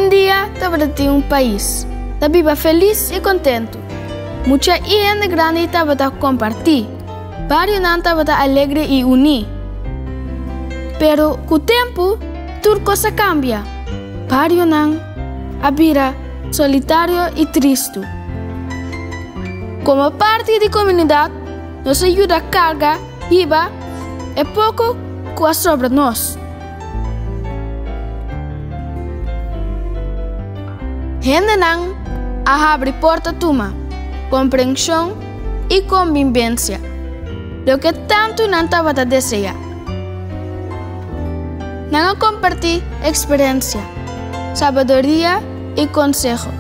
Un dia tabata tin un pais ta biba felis i kontentu. Mucha i hende grandi tabata kompartí. Barionan tabata alegre i uní. Pero ku tempu tur kos a kambia. Barionan a bira solitario i tristu. Komo parti di komunidat nos a yuda karga hiba e poko ku a sobra nos. Hendenan a habri porta tuma komprenshon i kombinbensia, loke tantu nan tabata deseá. Nan a kompartí eksperensia, sabiduria i konseho.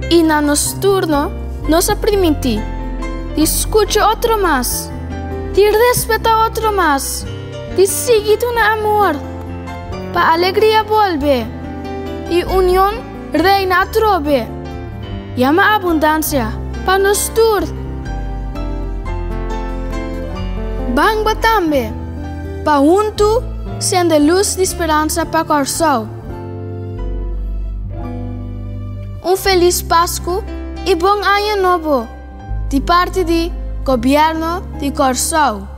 I na nos turno nos a primintí di skucha otro mas, di respetá otro mas, di sigui duna amor, pa alegria bolbe i union reina atrobe. Yama abundansia pa nos tur. Ban bo tambe, pa huntu sende lus di speransa pa Kòrsou. Un felis Pasku i bon aña nobo di parti di Gobièrnu di Kòrsou.